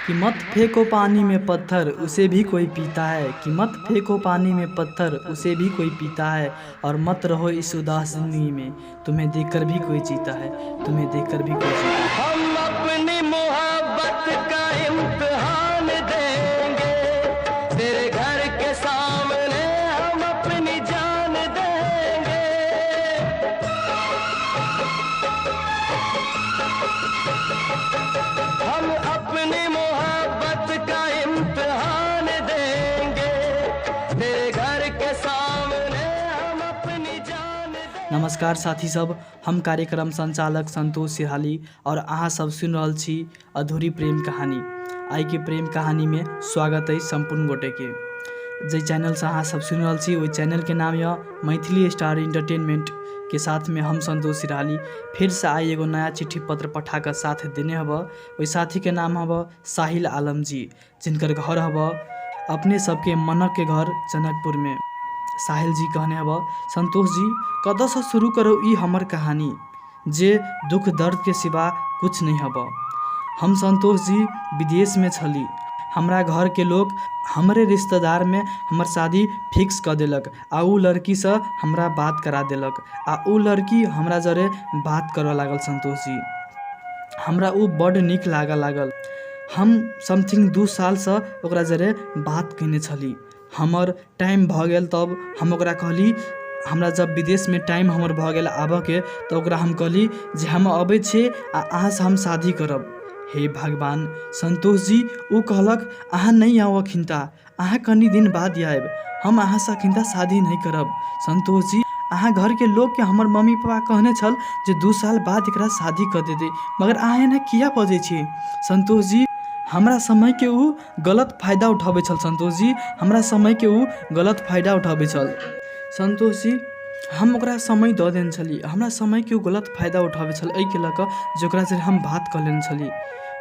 कि मत फेंको पानी में पत्थर उसे भी कोई पीता है, कि मत फेंको पानी में पत्थर उसे भी कोई पीता है, और मत रहो इस उदास जिंदगी में तुम्हें देखकर भी कोई जीता है, तुम्हें देखकर भी कोई जीता है। हम अपनी मोहब्बत का इम्तिहान देंगे, तेरे घर के सामने हम अपनी जान देंगे। हम अपनी मोहब्बत का इम्तिहान देंगे, तेरे घर के सामने हम अपनी जान देंगे। नमस्कार साथी सब, हम कार्यक्रम संचालक संतोष सिरहाली और अहाँ सब सुनि रहल छी अधूरी प्रेम कहानी। आइ के प्रेम कहानी में स्वागत अछि सम्पूर्ण गोटे के। जाहि चैनल से अहाँ सब सुनि रहल छी ओहि चैनल के नाम यऽ मैथिली स्टार एंटरटेनमेंट के साथ में हम संतोष सिरहाली फिर से आइ एगो नया चिट्ठी पत्र पठा कऽ साथ देने हब। ओहि साथी के नाम हब साहिल आलम जी, जिनकर घर हब अपने सबके मनक के घर जनकपुर में। साहिल जी कहने हब, संतोष जी कतऽसँ शुरू करू ई हमर कहानी जे दुख दर्द के सिवा कुछ नहीं हब। हम संतोष जी विदेश में छली, हमरा घर के लोग हमरे रिश्तेदार में हमर शादी फिक्स कऽ देलक आ उ लड़कीसँ हमरा बात करा देलक आ उ लड़की हमरा जरे बात करऽ लागल। संतोष जी हमरा उ बड्ड नीक लागऽ लागल। हम समथिंग 2 सालसँ ओकरा जरे बात कयने छली। हमर टाइम भऽ गेल तब हम ओकरा कहली, हमरा जब विदेशमे टाइम हमर भऽ गेल आबऽके तऽ ओकरा हम कहली जे हम अबै छी आ अहाँसँ हम शादी करब। हे भगवान संतोष जी ओ कहलक अहाँ नहि आउ अखिनता, अहाँ कनि दिन बाद आयब, हम अहाँसँ अखिनता शादी नहि करब। संतोष जी अहाँ घरके लोकके हमर मम्मी पापा कहने छल जे 2 साल बाद एकरा शादी कऽ देतै, मगर अहाँ एना किया बजै छी? संतोष जी हमरा समयके ओ गलत फायदा उठाबै छल। संतोष जी हमरा समयके ओ गलत फायदा उठाबै छल। संतोष जी हम ओकरा समय दऽ देने छली, हमरा समयके ओ गलत फायदा उठाबै छल, एहिके लऽ कऽ जे ओकरा से हम बात कऽ लेने छली।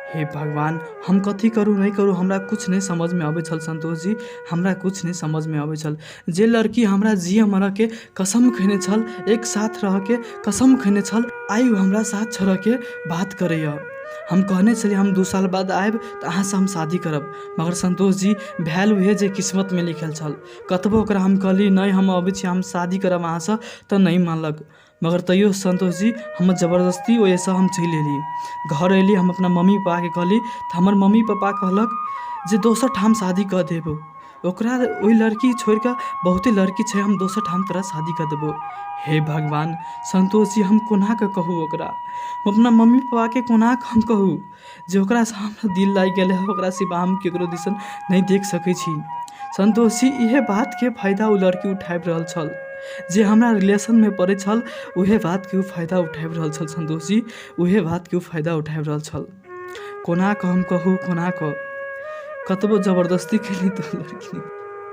हे भगवान हम कथी करू नहि करू हमरा किछु नहि समझमे अबै छल। संतोष जी हमरा किछु नहि समझमे अबै छल। जे लड़की हमरा जिए मरऽके कसम खयने छल, एक साथ रहऽके कसम खयने छल, आइ ओ हमरा साथ छोड़ऽके बात करैए। हम कहने छली हम 2 साल बाद आयब तऽ अहाँसँ हम शादी करब, मगर संतोष जी भेल उएह जे किस्मतमे लिखल छल। कतबो ओकरा हम कहली नहि हम अबै छी हम शादी करब अहाँसँ, तऽ नहि मानलक। मगर तैयो संतोष जी हम जबरदस्ती ओहिसँ हम चलि अयली। घर अयली, हम अपना मम्मी पापाके कहली तऽ हमर मम्मी पापा कहलक जे दोसर ठाम शादी कऽ देबौ, ओकरा ओहि लड़की छोड़ि कऽ बहुते लड़की छै, हम दोसर ठाम तोरा शादी कऽ देबौ। हे भगवान संतोष जी हम कोना कऽ कहू ओकरा, हम अपना मम्मी पापाके कोना कऽ हम कहू जे ओकरासँ हमरा दिल लागि गेल है, ओकरा सिवा हम ककरो दिसन नहि देख सकै छी। संतोष जी इएह बातके फायदा ओ लड़की उठाबि रहल छल, जे हमरा रिलेशनमे पड़ै छल उएह बातके ओ फायदा उठाबि रहल छल। संतोष जी उएह बातके ओ फायदा उठाबि रहल छल। कोना कऽ हम कहू, कोना कऽ कतबो जबरदस्ती केली तऽ लड़की।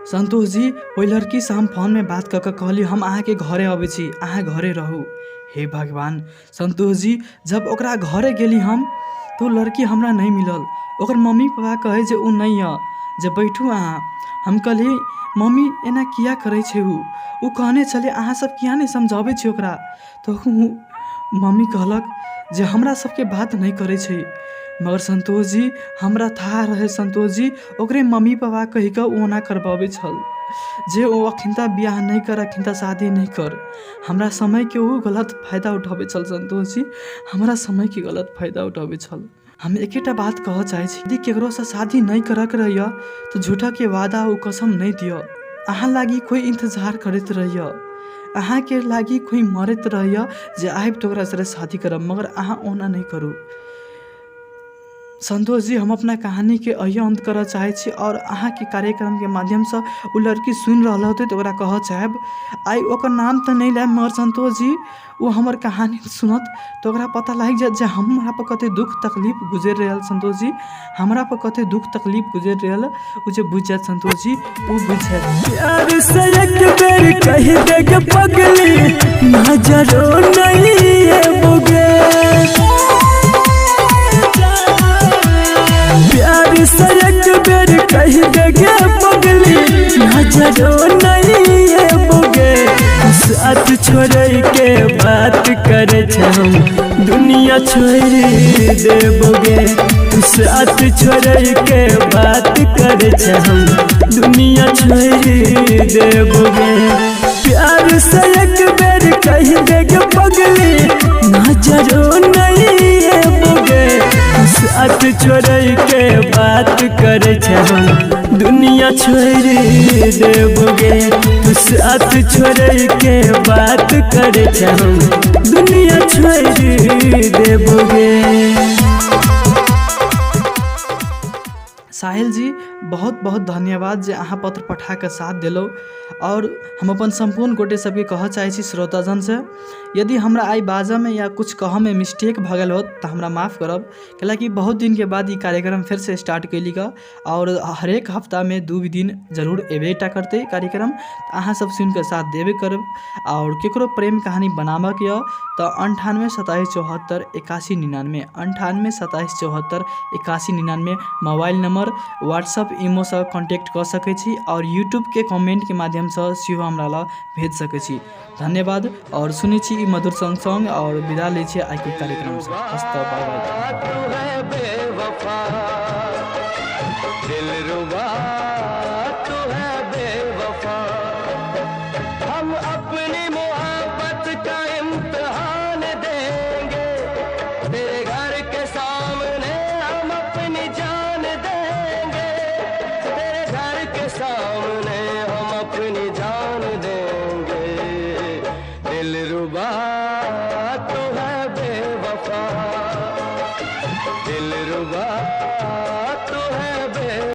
संतोष जी ओहि लड़कीसँ हम फोनमे बात कऽ कऽ कहली हम अहाँके घरे अबै छी, अहाँ घरे रहू। हे भगवान संतोष जी जब ओकरा घरे गेली हम तऽ ओ लड़की हमरा नहि मिलल। ओकर मम्मी पापा कहै जे ओ नहि यऽ, जे बैठू अहाँ। हम कहली मम्मी एना किया करै छै उ? ओ कहने छलै अहाँ सब किया नहि समझाबै छी ओकरा? तऽ मम्मी कहलक जे हमरा सबके बात नहि करै छै। मगर संतोष जी हमरा थाह रहै, संतोष जी ओकरे मम्मी पापा कहि कऽ ओ ओना करबाबै छल जे ओ अखिनता बियाह नहि कर, अखिनता शादी नहि कर। हमरा समयके ओ गलत फायदा उठाबै छल। संतोष जी हमरा समयके गलत फायदा उठाबै छल। हम एकेटा बात कहऽ चाहै छी, यदि ककरोसँ शादी नहि करऽके रहैए तऽ झूठाके वादा ओ कसम नहि दिअ। अहाँ लागि कोइ इन्तजार करैत रहैए, अहाँके लागि कोइ मरैत रहैए जे आबि तऽ ओकरा साथे शादी करब, मगर अहाँ ओना नहि करू। संतोष जी हम अपना कहानीके एहिए अन्त करऽ चाहै छी आओर अहाँके कार्यक्रमके माध्यमसँ ओ लड़की सुनि रहल होतै तऽ ओकरा कहऽ चाहब, आइ ओकर नाम तऽ नहि लेब मगर संतोष जी ओ हमर कहानी सुनत तऽ ओकरा पता लागि जायत जे हमरा पर कते दुःख तकलीफ गुजरि रहल। संतोष जी हमरा पर कते दुःख तकलीफ गुजरि रहल ओ जे बुझि जायत। संतोष जी ओ बुझि जायत। प्यार से एक बेर कह दे के पगली नजरो नहीं बुगे, प्यार से एक बेर कह दे के पगली नजरो नहीं बुगे। साथ छोड़े के बात करे छे हम दुनिया छोड़ देबोगे। तू साथ छोड़े के बात करे छे हम दुनिया छोड़ देबोगे। प्यार से एक बेर कह देगे पगली नजरो नहीं एबोगे। साथ छोड़े के बात करे छे हम दुनिया छोड़ देबोगे। तू साथ छोड़े के बात करे छे हम दुनिया छोड़ देबोगे। साहिल जी बहुत बहुत धन्यवाद जे अहाँ पत्र पठा कऽ साथ देलहुँ। आओर हम अपन सम्पूर्ण गोटे सबके कहऽ चाहै छी श्रोताजनसँ, यदि हमरा आइ बाजऽमे या किछु कहऽमे मिस्टेक भऽ गेल होत तऽ हमरा माफ करब, कैलाकि बहुत दिनके बाद ई कार्यक्रम फेरसँ स्टार्ट कयली गऽ आओर हरेक हफ्तामे 2 दिन जरूर एबे टा करतै कार्यक्रम। तऽ अहाँ सब सुनिकऽ साथ देबे करब। आओर केकरो प्रेम कहानी बनाबऽके यऽ तऽ 98 27 74 81 99, 98 27 74 81 99 मोबाइल नंबर व्हाट्सअप इमोसँ कॉन्टेक्ट कऽ सकै छी आओर यूट्यूबके कमेंटके माध्यमसँ सेहो हमरा लग भेज सकै छी। धन्यवाद। आओर सुनै छी ई मधुर सॉन्ग सॉन्ग आओर विदा लै छी आइके कार्यक्रमसँ। हस्त बाय बाय। तू है बेवफा दिलरुबा।